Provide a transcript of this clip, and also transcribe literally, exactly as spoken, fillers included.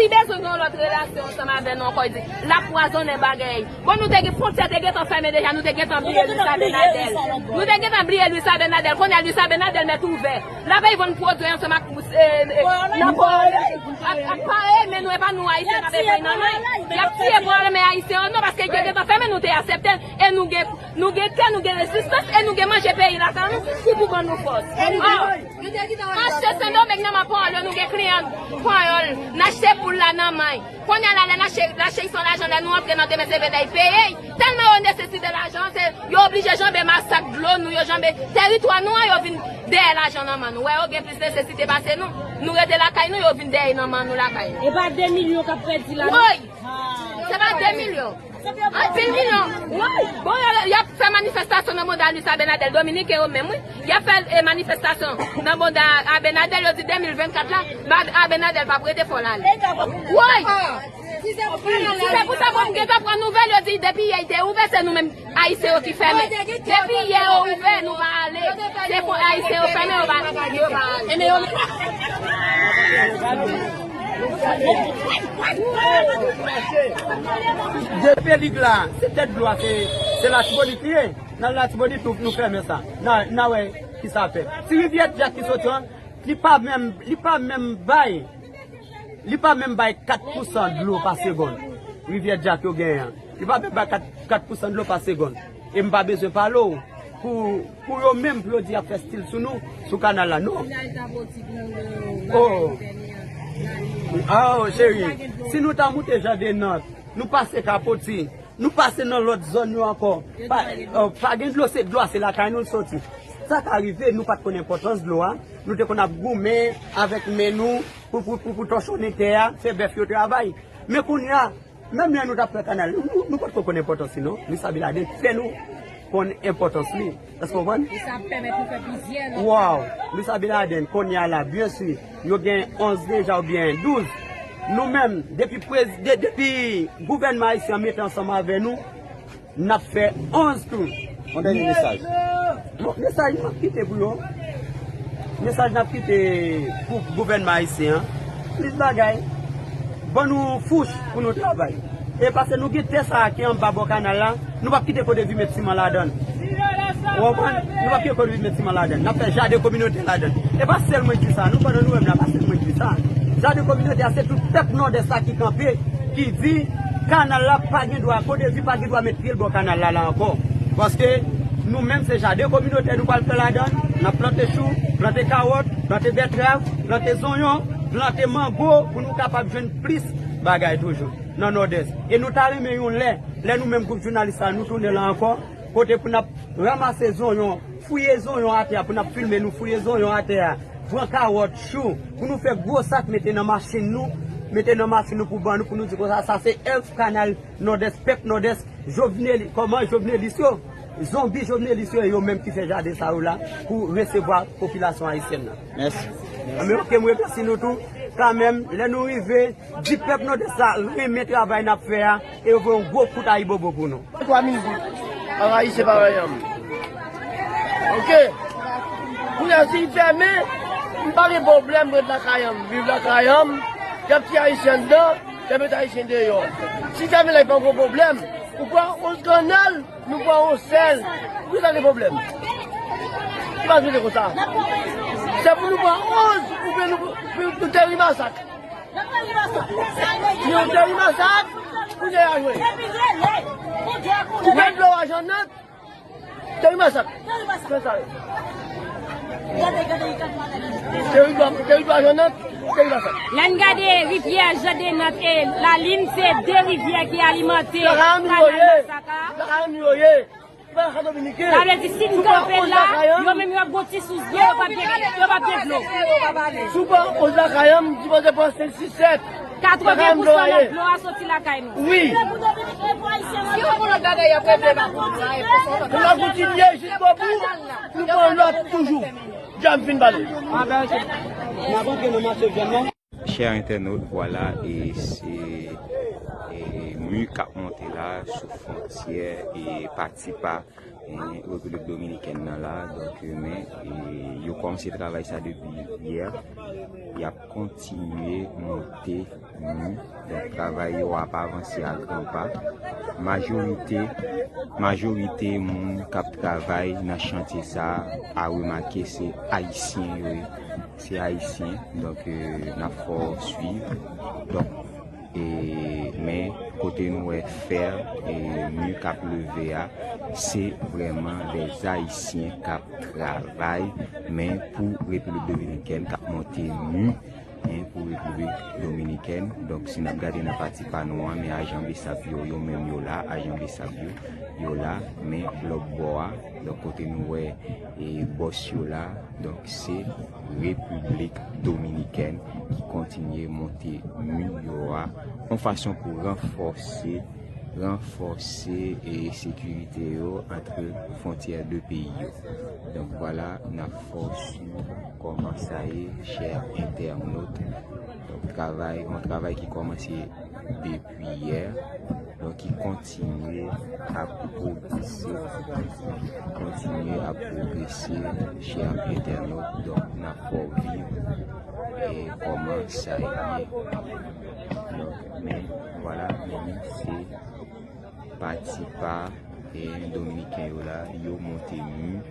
Li bezwen gen yon lòt relasyon ansanm avè nou ankò, li di l ap pwazonnen bagay. Bon, nou te gen fwontyè, te gentan fèmen deja, nou te gentan bliye Luis Abinader. Nou te gentan bliye Luis Abinader. Kounye a Luis Abinader mèt ouvè. L ap vann pwodui ansanm ak, eh, eh, nan pwòl, ap, ap pare, men nou, e pa nou Ayisyen k ap pran nan men. Y ap tiye pwòl men Ayisyen yo, non, paske yo gentan fèmen, nou te aksepte l, e nou gen, nou gen kè, nou gen rezistans, e nou gen manje peyi la, sa nou, ki pou ban nou fòs. Oh! N achte Sendomeng nan men panyòl yo, nou gen kliyan panyòl. N achte poul la nan men. Kounye a la, lè n achte, n achte yon lajan, lè nou antre nan demen, se vennèy peye. Tèlman yo nesesite lajan, se, yo oblije janbe masak dlo nou, yo janbe teritwa nou an, yo vin dèyè lajan nan men nou. Wè, yo gen plis nesesite pase nou. Nou rete lakay nou, yo vin dèyè nan men nou lakay nou. E pa de milyon k ap pèdi la, non? Woy! Se pa de milyon. Anpil milyon. Woy! Bon, y a, y ap fè manifestasyon nan bonda Luis Abinader, Dominiken yo menm, wi. Y ap fè, eh, manifestasyon nan bonda Abinader, yo di de mil vennkat la, Abinader p ap rete, fò l ale. Woy! Si se pou sa, bon, m gentan pran nouvèl, yo di depi yè te ouvè, se nou menm Ayisyen yo ki fèmen. Depi yè yo ouvè, nou pa ale. Se pou Ayisyen yo fèmen, yo pa, yo pa ale. Depi lig la, se tèt dlo a, se, se Latibonit li ye. Nan Latibonit, nou, nou fèmen sa. N a, n a wè ki sa fè. Ti rivyè Dyak ki soti an, li pa menm, li pa menm bay, li pa menm bay kat pousan dlo pa segonn. Rivyè Dyak yo genyen an. Li pa menm bay kat, kat pousan dlo pa segonn. E m pa bezwen pale w pou, pou yo menm, pou yo di y ap fè stil sou nou, sou kanal la, non. Oh. Oh, cheri, si nou ta moute Jan de Nant, nou pase Kapoti, nou pase nan lòt zòn yo ankò. Pa, oh, pa gen dlo, se dlo a, se lakay nou l soti. Sa ka rive, nou pa t konn enpòtans dlo a. Nou te konn ap goumen avèk men nou pou, pou, pou, pou tòchonnen tè a, fè bèf yo travay. Men kounye a, menm lè nou t ap fè kanal, nou, nou pa t ko konn enpòtans li, non. Luis Abinader fè nou konn enpòtans li. Èske w konprann? E sa ap pèmèt nou fè plizyè lòt. Waw! Luis Abinader, kounye a la, byen si, yo gen onz deja oubyen douz. Nou menm, depi prez-, de-, depi gouvènman ayisyen an mete ansanm avè nou, n ap fè onz tou. Yon dènye mesaj. Bon, mesaj m ap kite pou yo. Mesaj n ap kite pou gouvènman ayisyen an. Plis bagay. Ban nou fouch pou nou travay. E paske nou gen tè sa a ki anba bò kanal la, nou p ap kite Kodevi met siman ladan l. Ou konprann? Nou p ap kite Kodevi met siman ladan l. N ap fè jaden kominotè ladan l. E pa sèl mwen ki di sa, non, pandan nou wè m la, pa sèl mwen ki di sa. Jaden kominotè a, se tout pèp Nòdès la ki kanpe, ki di kanal la pa gen dwa, Kodevi pa gen dwa met pye l bò kanal la, la ankò. Paske nou menm, se jaden kominotè nou pral fè ladan l. N ap plante chou, plante kawòt, plante bètrav, plante zonyon, plante mango pou nou kapab jwenn plis bagay toujou nan Nòdès. E nou ta renmen yon lè, lè nou menm gwoup jounalis la, nou tounen la ankò, kote pou n ap ranmase zonyon, fouye zonyon atè a, pou n ap filme nou fouye zonyon atè a, pran kawòt, chou, pou nou fè gwo sak, mete nan machin nou, mete nan machin nou pou ban nou, pou nou di konsa, sa se èv kanal Nòdès, pèp Nòdès, Jovenel, kòman Jovenelis yo, zonbi Jovenelis yo, e yo menm ki fè jaden sa yo la, pou resevwa popilasyon ayisyèn nan. Mèsi. Anben, oke, m remèsye nou tou, kanmenm, lè nou rive, di pèp Nòdès la renmen travay n ap fè a, e yo voye yon gwo kout ayibobo pou nou. Twa minit. An Ayisyen pa rayanm. Oke. Kounye a, si l fèmen, m pa gen pwoblèm, m ret lakay an m, viv lakay an m. Y ap tiye Ayisyen anndan, y ap mete Ayisyen deyò. Si l fèmen la, li pa gwo pwoblèm. Ou pran onz kannal, nou pran yon sèl. Poukisa gen pwoblèm? Ki pa sou konsa. Se pou nou pran onz, oubyen nou, nou, nou teri masak. Yo, teri masak, kounye a jwe. Red dlo a Jannat, teri masak. Fè sa yo. Teri dlo, teri dlo a Jannat, teri masak. Lè n gade rivyè Jannat e Lalin, se de rivyè ki alimante kanal Masaka. Sa yo ye. Sa vle di, si n kanpe la, yo menm yo ap gon ti sous dlo, yo p ap gen, yo p ap gen dlo. Si w pran onz lakay an m, m sipoze pran senk, sis, sèt. Katreven pousan nan dlo a soti lakay nou. Wi. Si yo gon lòt bagay y ap regle, m ap kontinye jiskobou, nou pran lòt toujou. Dja m fin pale. N ap antre nan mache vyann nan. Chè entènot, vwala, e se, e, mi k ap monte la sou fwontyè, e pati pa Repiblik Dominikèn nan la, donk, men, e, yo kòmanse travay sa depi yè. Y ap kontinye monte mi. Donk, travay yo ap avanse a gran pa. Majorite, majorite moun k ap travay nan chantye sa a, a remake se Ayisyen yo ye. Se Ayisyen, donk, e, n ap fè w swiv. Donk, e, men kote nou wè fè, e, mi k ap leve a, se vrèman lèzayisyen k ap travay, men pou Repiblik Dominikèn, k ap monte mi, en, pou Repiblik Dominikèn. Donk, si n ap gade nan pati pa nou an, men ajan BSAP yo, yo menm yo la, ajan BSAP yo, yo la, men lòt bò a, donk kote nou wè, e, bòs yo la, donk se Repiblik Dominikèn ki kontinye monte mi yo a, yon fason pou ranfòse, ranfòse, e, sekirite yo ant fwontyè de peyi yo. Donk, vwala, n ap fè w swiv kòman sa ye, chè entènot. Donk, travay, yon travay ki kòmanse depi yè, donk ki kontinye ap pwogrese, kontinye ap pwogrese, chè entènot. Donk, n ap fè w viv, e, kòman sa ye. Donk, men, vwala, men se pati pa, e, Dominiken yo la, yo monte mi.